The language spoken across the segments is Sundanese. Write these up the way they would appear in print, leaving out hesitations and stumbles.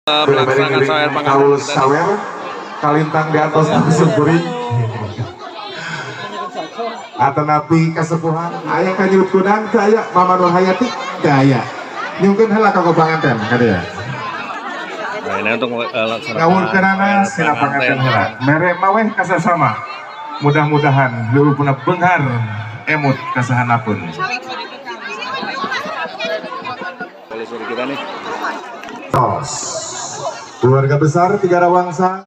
Melaksanakan sawer Kaul panganten. Sawer kalintang di atas langsung kuring atanapi kasepuhan aya kanyut kunang teu aya Mama Nur Hayati teu aya nyungkeun heula ka panganten ka dieu. Nah, ini untuk melaksanakan ngawurkeunana sina panganten heula mere maweh kasasama, mudah-mudahan leuweung beunghar emut kasahanapun. Polisi kita nih. Tos. Keluarga besar Tiga Rawangsa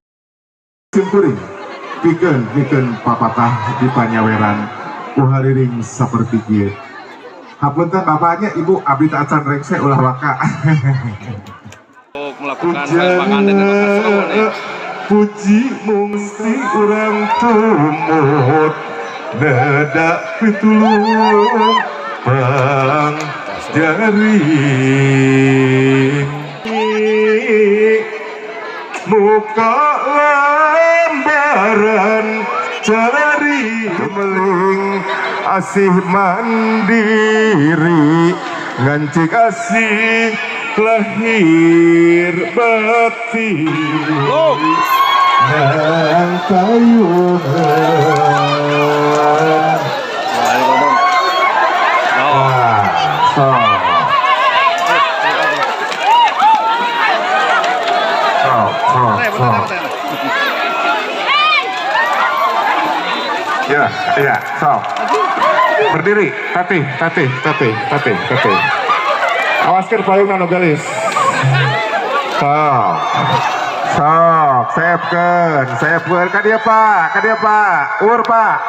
simkuring pikeun pikeun papatah di panyaweran uhariring saperti kieu. Hapunten bapaknya, ibu, abdi teh acan rengse, ulah waka. Untuk melakukan sawer panganten di Kasro nih. Puji mungsi urang tumut neda pitulung pang jaring muka lembaran cari meling asih mandiri ngancik asih lahir batin nang tayungan. Nah, ini ngomong. Oh. Ah, sok sok sok sok. Ya, ya, sok. Berdiri, tati, tati, tati, tati, tati. Awas keur payung anu gelis. Sok. Sok, seepkeun, seepkeun ka dieu, Pak, ka dieu, Pak. Ur, Pak.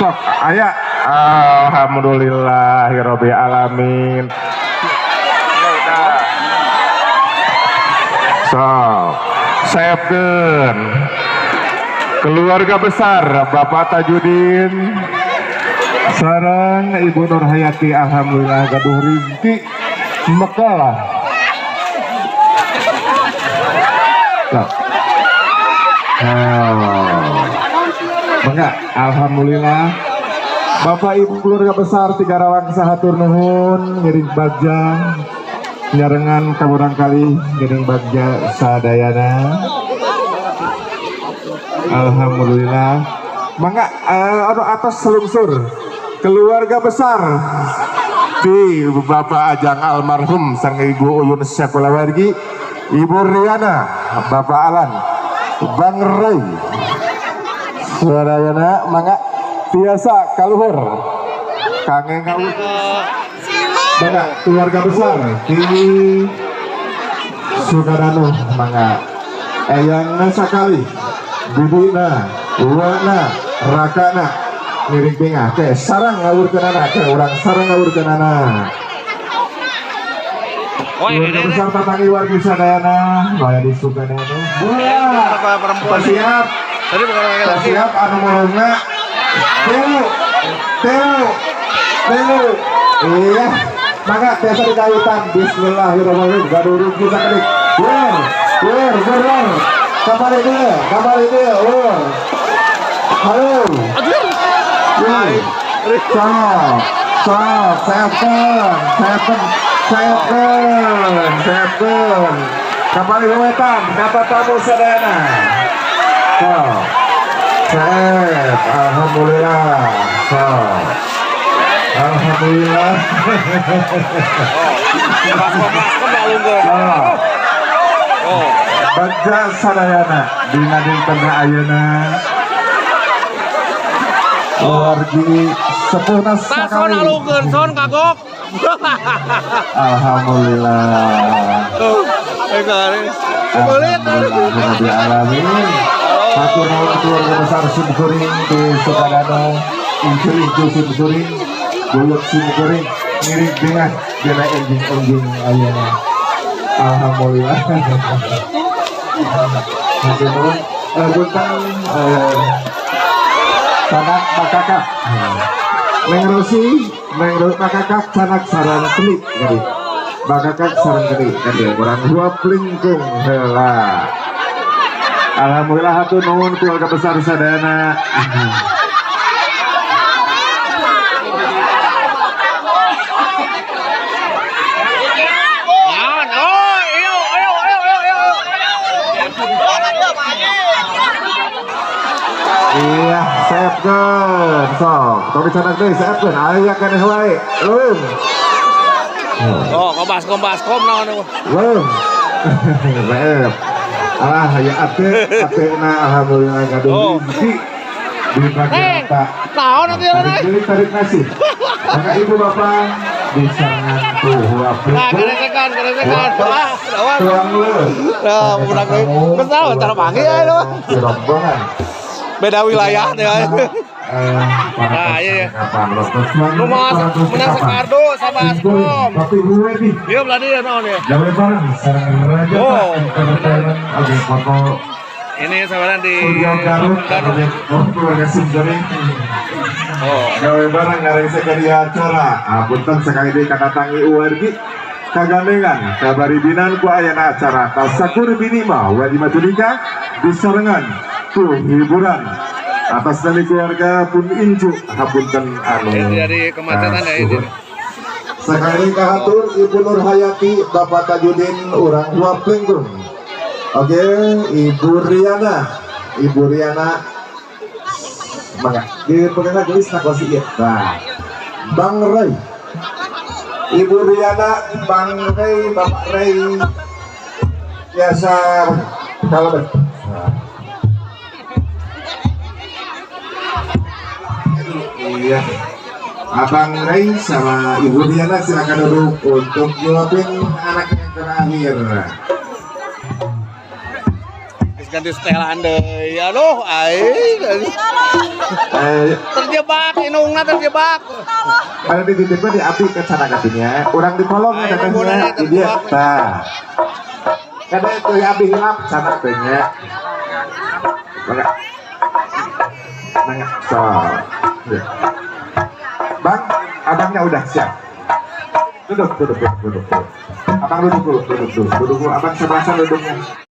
Sok, aya. Alhamdulillahirabbil alamin. Ya udah. Sok, seepkeun. Keluarga besar Bapak Tajudin sareng Ibu Nur Hayati, alhamdulillah gaduh rizki mekalah. Sok. Oh. Mangga, alhamdulillah. Bapak Ibu keluarga besar Tiga Rawangsa hatur nuhun ngiring bagja nyarengan ka kali ngiring bagja sadayana. Alhamdulillah. Mangga anu atas selungsur keluarga besar di Bapak Ajang almarhum sang Ibu Uyun Sakulawargi, Ibu Riana, Bapak Alan, Bang Ray. Sadayana mangga tiasa kaluhur. Kangge ngawur. Mangga keluarga besar di Sukadanu mangga. Eyangna sakali, bibina, uwana, rakana, ngiring bingah ke sarang ngawurkeunana ke urang sarang ngawurkeunana. Oh, ini Keluarga besar tatangi wargi sadayana, waya di Sukadanu. Wah, perempuan. Siap. Tadi bukan laki-laki. Siap anu mulungna. Tilu, tilu, tilu. Iya, maka biasa dikaitan. Bismillahirrahmanirrahim. Gaduh rugi sakedik. Wur, wur, wur, wur. Kembali dia, kembali dia, wur. Halo. Wur. Sok, sok, seven, seven, seven, seven. Kembali ke wetan, kata tamu sadayana. Sok. Sep, alhamdulillah. Sok. Alhamdulillah. Oh, baskom alungkeun. Sok. Oh. Bagja sadayana dina dinten ayeuna. Wargi sepuhna Tas son sakali. Alungkeun son kagok. Alhamdulillah. Tuh, eh kare. Kulit. Alhamdulillah alamin. Hatur nuhun keluarga besar simkuring di Sukadano, incu-incu simkuring, buyut simkuring, ngiring dengan dina enjing-enjing ayeuna. Alhamdulillah. Hatur nuhun. Punten sanak makakak. Neng Rosi, Neng Rosi makakak sanak sarang kelik tadi. Makakak sarang kelik tadi. Urang huap lingkung heula. Alhamdulillah hatur nuhun keluarga besar sadayana. Naon. Iya, seepkeun. Sok, tong dicandak deui, seepkeun. Aya keneh wae. Leung. Oh, kok baskom baskom naon nu. Leung. Seep. Alah, ya ate, ate na alhamdulillah gaduh Oh. rezeki. Di Eh, Rata. naon atuh ya? Tarik deui, tarik nasi. Maka ibu bapak bisa ngantuh. Nah, geresekan, geresekan. Wah, lawan. Tuang leuh. Nah, budak deui. Geus tahu cara panggil ya itu. Di rombongan. Beda wilayah deh. Nah, iya, iya. Nu mau menang sekardo sama Askom. Tapi gue nih. Dia belah dia naon ya. Gawe bareng sareng Raja Oh. Entertainment oke foto Ini sabaran di Studio Garut Garut. Keluarga Simkuring. Oh. Gawe bareng ngarengsekeun ieu acara. Apunten sekali deui kadatangi wargi kagandengan kabaribinan ku ayana acara Tasakur Binima Walimatul Nikah disarengan ku hiburan atas nami keluarga pun incu hapunten anu. Ini jadi kemacetan ya ini. Sekali kahatur Ibu Nur Hayati, Bapak Tajudin, orang tua Plengkung. Oke, Ibu Riana, Ibu Riana, mangga di pegang gelis nak kosi ieu. Nah, Bang Ray, Ibu Riana, Bang Ray, Bapak Ray, biasa kalau nah. Iya. Abang Ray sama Ibu Diana silakan duduk untuk nyuapin anak yang terakhir. Geus ganti setelan deui. Aduh, aing. Terjebak, inungna terjebak. Pada dititipnya di api ke sana katanya. Orang di kolong Ayo, katanya bonanya di dia. terjebak. Nah. Kada itu api hilap sana katanya. Mangga. Mangga. So. Ya. Bang, abangnya udah siap. Duduk, duduk, duduk, duduk, duduk. Abang duduk dulu, duduk dulu, duduk dulu. Abang sebelah sana duduknya.